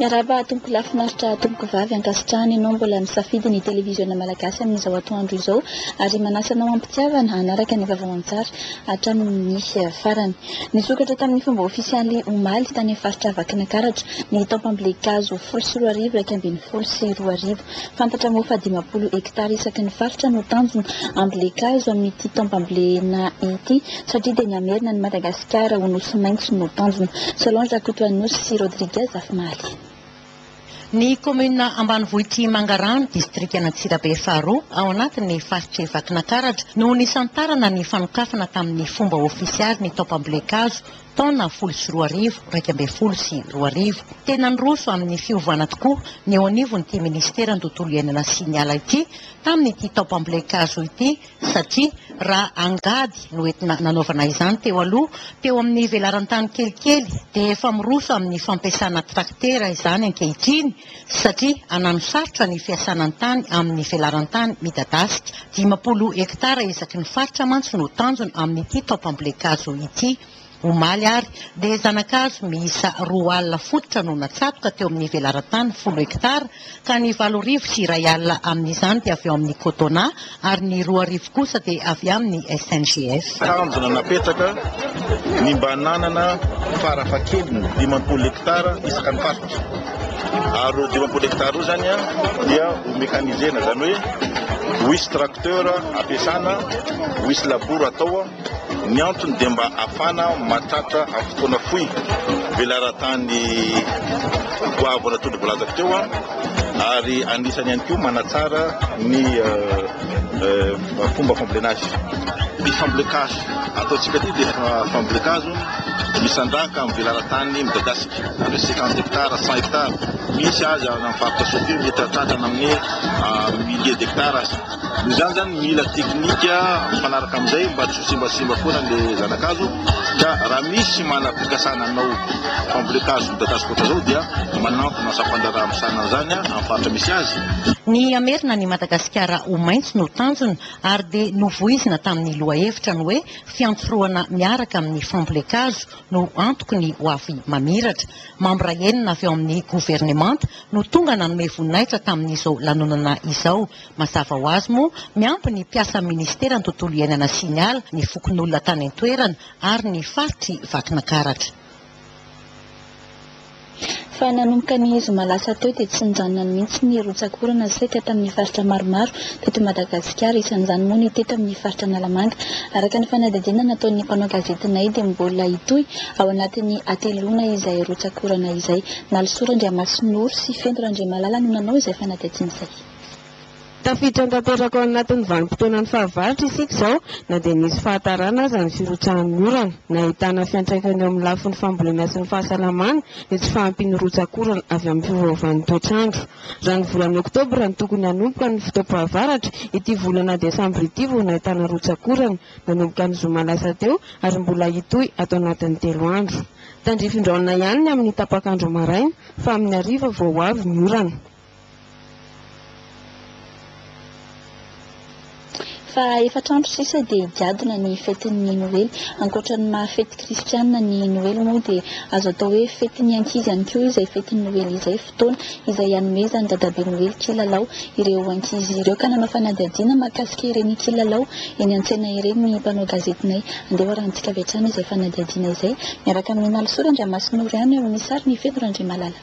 Miarahaba tompokolahy finaritra tompokovavy ankasitrahana ianao mbola misafidy ny televiziona malagasy amin'izao atoandro izao ary manasa anao am-pitiavana hanaraka ny vaovao an-tsary hatramin'ny farany. Nisokatra tamin'ny fomba ofisialy omaly tany amin'ny faritra Vakinankaratra ny taom-pambolen-kazo 2010 2011. Fantatra moa fa 50 hektara isaky ny faritra no tanjona hambolen-kazo amin'ity taom-pambolena ity satria dia ny hamerina an'i Madagasikara ho nosy maitso no tanjona. Solange Rakotoanosy sy Rodriguez Zafimaly. Ny kaominina ambanivohitr'i Mangarano, distrikan'Antsirabe faharoa, ao anatin'ny faritr'i Vakinankaratra, no nisantarana ny fanokafana tamin'ny fomba ofisialy ny taom-pambolen-kazo taona 2010, 2011. Tena niroso amin'ny fiovana tokoa ny eo anivon'ity minisiteran'ny tontolo iainana sy ny ala ity tamin'ity taom-pambolen-kazo ity satria raha angady no entina nanaovana izany teo aloha, teo amin'ny velaran-tany kelikely, dia efa miroso amin'ny fampiasana traktera izany ankehitriny satria hanano sarotra ny fiasana ny tany amin'ny velaran-tany midadasika. 50 hektara isaky ny faritra mantsy no tanjona amin'ity taom-pambolen-kazo ity. Omaly ary dia zana-kazo miisa 20 fototra no natsatoka teo amin'ny velaran-tany folo hektara ka ny 2100 amin'izany dia avy ao amin'ny Cotona ary ny 200 kosa dia avy amin'ny SNGF. Tanjona napetraka ny mba hananana farafahakeliny 50 hektara isaka ny faritra ary ireo 50 hektara ireo izany dia ho mécanisena, izany hoe ho hisy tracteur ampiasana, ho hisy labour atao. Ny antony dia mba hahafana mahatratra amin'ny fotoana fohy velaran-tany goavana toy ny voalazako teo ary anisany ihany koa manatsara ny fomba fambolena azy. Ny fambolen-kazo ataontsika ity dia fambolen-kazo misandrahaka amin'ny velaran-tany midadasika, izany hoe 50 hectares, 100 hectares, misy aza any amin'ny faritra Sofia mety hahatratra any amin'ny milliers d'hectares aza. Noho izany izany mila teknika mifanaraka amin'izay mba tsy ho simbasimba foana le zana-kazo ka raha misy manam-pikasana hanao fambolen-kazo midadasika ohatran'izao dia manantona sampan-draharaha misahana an'izany amin'ny faritra misy azy. Ny hamerina an'i Madagasikara ho maitso no tanjona ary dia novoizina tamin'ny lohahevitra ny hoe fiantsorohana miaraka amin'ny fambolen-kazo no antoky ny hoavy mamiratra. Mambra enina avy ao amin'ny governemanta no tonga nanome voninahitra tamin'izao lanonana izao. Mazava ho azy moa, miampy ny mpiasan'ny minisiteran'ny tontolo iainana sy ny ala, ny fokonolona tany an-toerana ary ny faritr'i Vakinankaratra. Fa nanomboka ny zoma lasa teo dia tsy nijanona mihitsy ny rotsak'orana saika tamin'ny faritra maromaro teto Madagasikara, isan'izany moa ny teto amin'ny faritra Analamanga. Araka ny fanadihadiana nataon'ny mpanao gazetinay dia mbola hitohy ao anatin'ny hateloana izay rotsak'orana izay. Nalisoa Randriamasinoro sy Feno Randriamalala no nanao izay fanadihadiana izay. Tafiditra tanteraka ao anatin'ny vanim-potoanan'ny fahavaratra isika izao na dia nisy fahatarana aza ny firotsahan'ny orana. Nahitana fiantraikany eo amin'ny lafiny fambolena sy ny fahasalamana ny tsy fahampian'ny rotsak'orana avy amin'ny fiovaovan'ny toetr'andro. Raha ny volana oktobra no tokony hanomboka ny fotoam-pahavaratra, ity volana desambra ity vao nahitana rotsak'orana nanomboka ny zoma lasa teo ary mbola hitohy ato anatin'ny telo andro. Tandrifin-drahona ihany ny amin'ny tapak'andro maraina fa amin'ny hariva vao ho avy ny orana. Fa efatra andro sisa dia higadona ny fetin'ny Noely. Ankoatra ny maha fety kristianina ny Noely moa dia azo atao hoe fetin'ny ankizy ihany koa izay fetin'ny Noely izay, fotoana izay hanomezan'ny dadabe Noely kilalao ireo ankizy ireo. Ka nanao fanadihadiana mahakasika ireny kilalao eny an-tsena ireny ny mpanao gazetinay. Andeha ho arahantsika avy hatrany izay fanadihadiana izay miaraka amin'i Nalisoa Randriamasinoro ihany eo amin'ny sary ny Feno Randriamalala.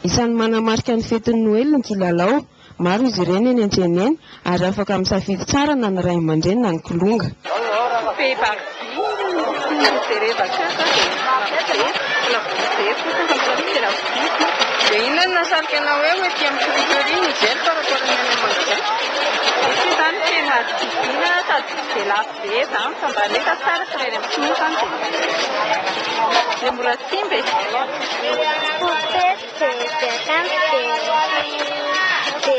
Isan'ny manamarika ny fetin'ny Noely ny kilalao. Maro izy ireny eny an-tsena eny ary afaka misafidy tsara na ny ray aman-dreny na ny kilonga. Poupée Barbie no jerevako ato dia mijery, mbola vao mijery fotsiny fa mbola tsy tena mividy. Dia inona no nahasarika anao hoe ho ety amin'ny friperie no hijery par rapport ny any amin'ny magasin? Ety izany tena azo vidiana sady tsy dia lafo be izany fa mba nefa tsara fa raha eny amin'ny sinoa izany dia dia mora simba e. Poupée dia dia akanjo dia dia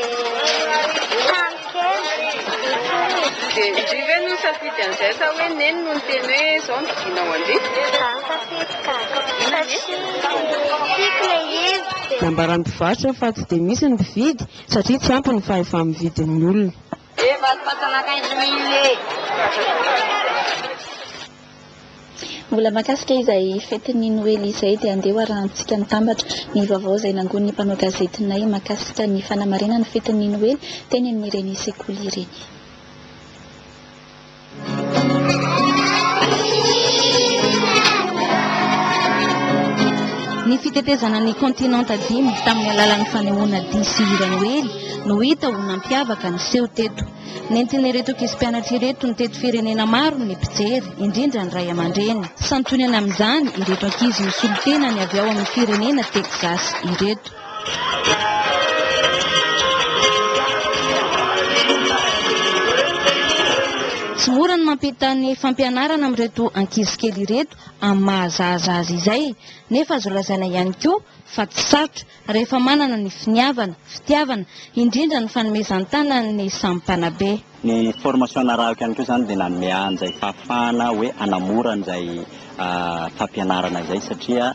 trano kely. Dia ndry ve no nisafidy an'izay sa hoe neny no niteny hoe izao no vidianao an-dry? Izaho nisafidy ka. Satria tiako ilay izy dia. Nambaran'ny mpivarotra fa tsy dia misy ny mpividy satria tsy ampy ny fahefa-mividin'ny olona. Mbola mahakasika izay fetin'ny Noely izay dia andeha ho arahantsika mitambatra ny vaovao izay nangonin'ny mpanao gazetinay mahakasika ny fanamarinana ny fetin'ny Noely teny amin'ireny sekoly ireny. Ny fitetezana ny kontinanta dimy tamin'ny alalan'ny fanehoana dihy sy hira Noely no hita ho nampiavaka ny seho teto. Nentin'ireto ankizy mpianatra ireto nitety firenena maro ny mpijery, indrindra ny ray aman-dreny. Santionany amin'izany ireto ankizy misolo tena ny avy ao amin'ny firenena Texas ireto. Tsy mora ny mampita ny fampianarana amin'ireto ankizy kely ireto amin'ny maha zaza azy izay, nefa azo lazaina ihany koa fa tsy sarotra rehefa manana ny finiavana, fitiavana, indrindra ny fanomezan-tanan'ny samy mpanabe. Ny formation narahiko ihany koa izany dia nanome ahy an'izay fahafahana hoe hanamora an'izay fampianarana izay satria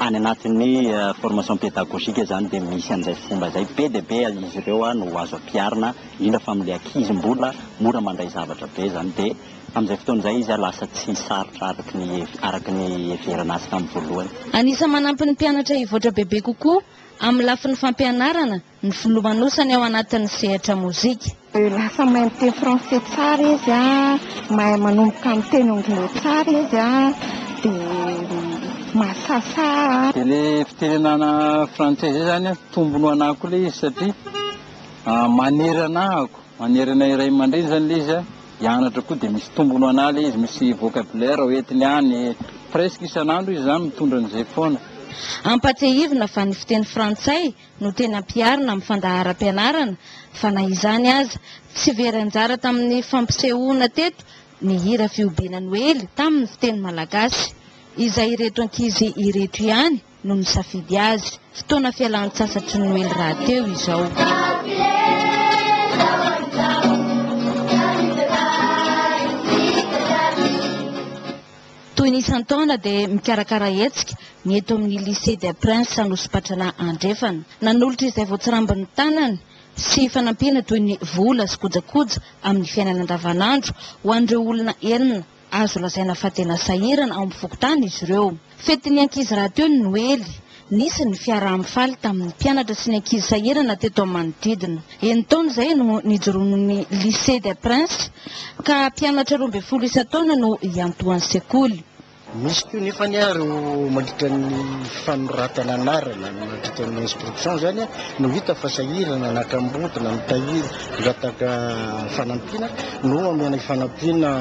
any anatin'ny formation pédagogique izany dia misy an'izay fomba izay. Be dia be izy ireo no azo ampiharina, indrindra fa amin'ilay ankizy mbola mora mandray zavatra be izany dia Amin'izay fotoana izay izy lasa tsy sarotra araka ny araka ny heverana azy tamin'ny voalohany. Anisan'ny manampy ny mpianatra hivoatra bebe kokoa amin'ny lafiny fampianarana ny filomanosany ao anatin'ny sehatra mozika. Lasa mahay miteny français tsara izy an, mahay manomboka miteny anglais tsara izy an, dia mahasahasaha. Dia le fitenenana frantsay zay zany an, tombony ho anah koa le izy satria manery anahako, manery anay ray aman-dreny zany le izy an. Hianatra koa dia misy tombony ho anah ilay izy, misy vocabulaire ho entiny any, presque isan'andro izy izany mitondra an'izay foana. Ampatsiahivina fa ny fiteny frantsay no tena ampiharina amin'ny fandaharam-pianarana fa na izany aza, tsy very anjara tamin'ny fampisehoana teto ny hira fihobiana Noely tamin'ny fiteny malagasy, izay ireto ankizy ireto ihany no nisafidy azy. Fotoana fialan-tsasatry ny Noely rahateo izao. Toy ny isan-taona dia mikarakara hetsika ny eto amin'ny Lycée des Princes Anosipatrana Andrefana. Nanolotra izay voatsirambin'ny tanany sy fanampiana toy ny vola sy kojakoja amin'ny fiainana andavanandro ho an'ireo olona enina Azo lazaina fa tena sahirana ao amin'ny fokontany izy ireo. Fetin'ny ankizy rahateo ny Noely. Nisy ny fiaraha-mifaly tamin'ny mpianatra sy ny ankizy sahirana teto amin'ny manodidina. Enin-taona izay no nijoroan'ny Lycée des Princes ka mpianatra 12 isan-taona no iantohan'ny sekoly. Misy koa nefa anie ireo mandritra ny fanoratana anarana, mandritra ny inscription izany no hita fa sahirana na kamboty na mitahiry Mangataka fanampiana no omena fanampiana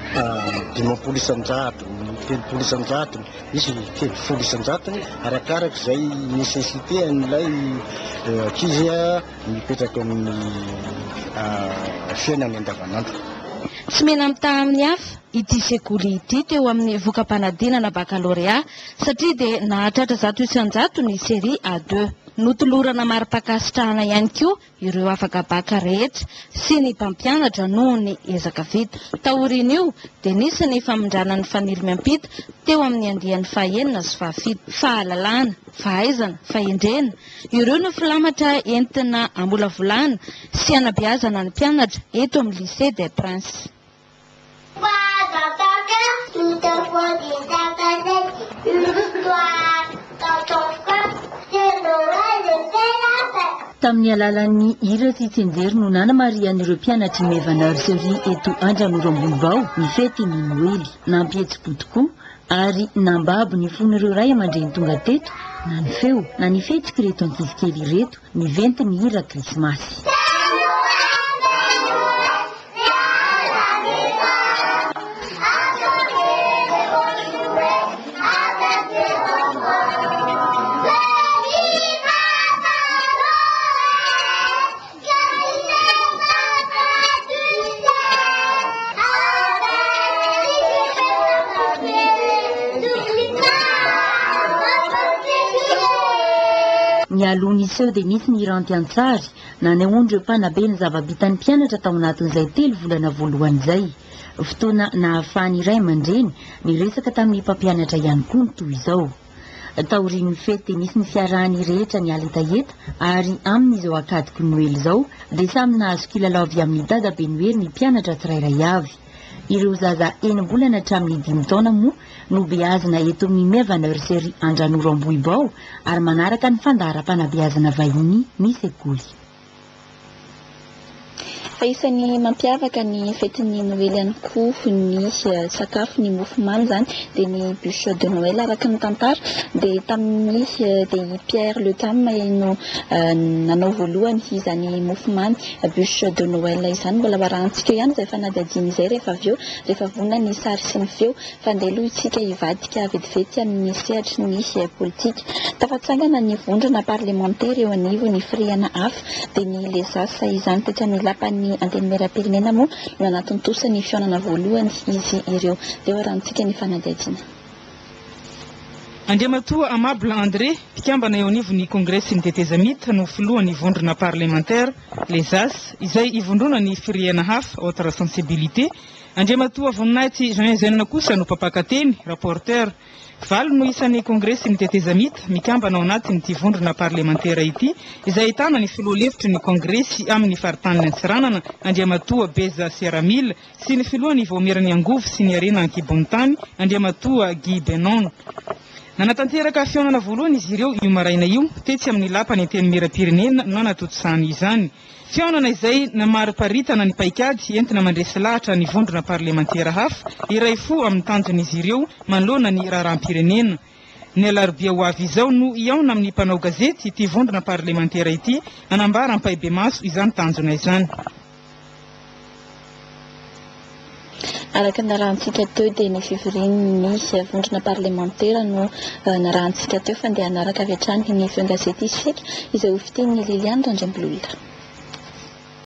50 isan-jatony, 30 isan-jatony, misy 30 isan-jatony arakaraka izay nécessité an'ilay ankizy mipetraka amin'ny fiainany andavanandro. Tsy mena-mitaha amin'ny hafa ity sekoly ity teo amin'ny voka-panadinana bakalorea satria dia nahatratra 100% ny série A2. Notolorana mari-pankasitrahana ihany koa ireo afaka baka rehetra sy ny mpampianatra noho ny ezaka vita. Taorian'io dia nisy ny famindrana ny fanilo miampita teo amin'ny andiany fahenina sy fahafito. Fahalalana, fahaizana, fahendrena, ireo no filamatra entina hamolavolana sy hanabeazana ny mpianatra eto amin'ny Lycée des Princes. Tamin'ny alalan'ny hira sy tsianjery no nanamarihan'ireo mpianatry ny Meva Nursery eto Andranoro Ambonivao ny fetin'ny Noely. Nampihetsi-po tokoa ary nambabo ny fon'ireo ray aman-dreny tonga teto na ny feo na ny fihetsik'ireto ankizikely ireto niventy ny hira Krismasy. Nialoha ny seho dia nisy ny ranty an-tsary nanehoan'ireo mpanabe ny zava-bitan'ny mpianatra tao anatin'izay telo volana voalohany izay. Fotoana nahafahan'ny ray aman-dreny niresaka tamin'ny mpampianatra ihany koa ny toy izao. Taorian'ny fety dia nisy ny fiarahan'ny rehetra niala hetaheta ary amin'izao ankatoky ny Noely izao dia samy nahazo kilalao avy amin'ny dadabe Noely ny mpianatra tsirairay avy. Ireo zaza enim-bolana hatramin'ny dimy taona moa no beazina eto amin'ny Meva Nursery Andranoro Ambohibao ary manaraka ny fandaharam-panabeazana vahiny ny sekoly. Fa isan'ny mampiavaka ny fetin'ny Noely ihany koa ny sakafo, ny mofomamy izany, dia ny bûche de Noël. Araka ny tantara dia tamin'ny dia i Pierre Le Cam no nanao voalohany izany mofomamy bûche de Noël izany. Mbola ho arahantsika eo ihany izay fanadihadiana izay rehefa avy eo, rehefa vonona ny sary sy ny feo. Fa andeha aloha isika hivadika vetivety amin'ny sehatry ny politika. Tafatsangana ny vondrona parlemantera eo anivon'ny firehana hafa dia ny Les As izany. Tetsy amin'ny lapan'ny Antenimierampirenena moa no nanatontosa ny fihaonana voalohany izy ireo. Dia ho arahantsika ny fanadihadiana. Andriamatoa Amable André, mpikambana eo anivon'ny Kongresin'ny Tetezamita no filohan'ny vondrona parlemantera Les As, izay ivondronan'ny firehana hafa, autre sensibilité. Andriamatoa Voninahitsy Jean Eugène kosa no mpampakateny, rapporteur. Valo no isan'ny Kongresin'ny Tetezamita mikambana ao anatin'ity vondrona parlemantera ity, izay ahitana ny filoha lefitry ny Kongresy amin'ny faritanin'i Antsiranana, Andriamatoa Beza Seramila, sy ny filohan'ny Vaomieran'ny Angovo sy ny Harena an-kibon'ny tany, Andriamatoa Guy Benon. Nanatanteraka fihaonana voalohany izy ireo io maraina io, tetsy amin'ny lapan'ny Antenimierampirenena no nanatontosany izany. Fihaonana izay namariparitana ny paikady entina mandresy lahatra ny vondrona parlemantera hafa hiray fo amin'ny tanjon'izy ireo manoloana ny raharaham-pirenena. Ny alarobia ho avy izao no hihaona amin'ny mpanao gazety ity vondrona parlemantera ity hanambara ampahibemaso izany tanjona izany. Araka ny narahantsika teo dia ny fivorian'ny vondrona parlemantera no narahantsika teo fa andeha hanaraka avy hatrany ny feon-gazety isika izay ho fitenin'i Liliane Randriambololona.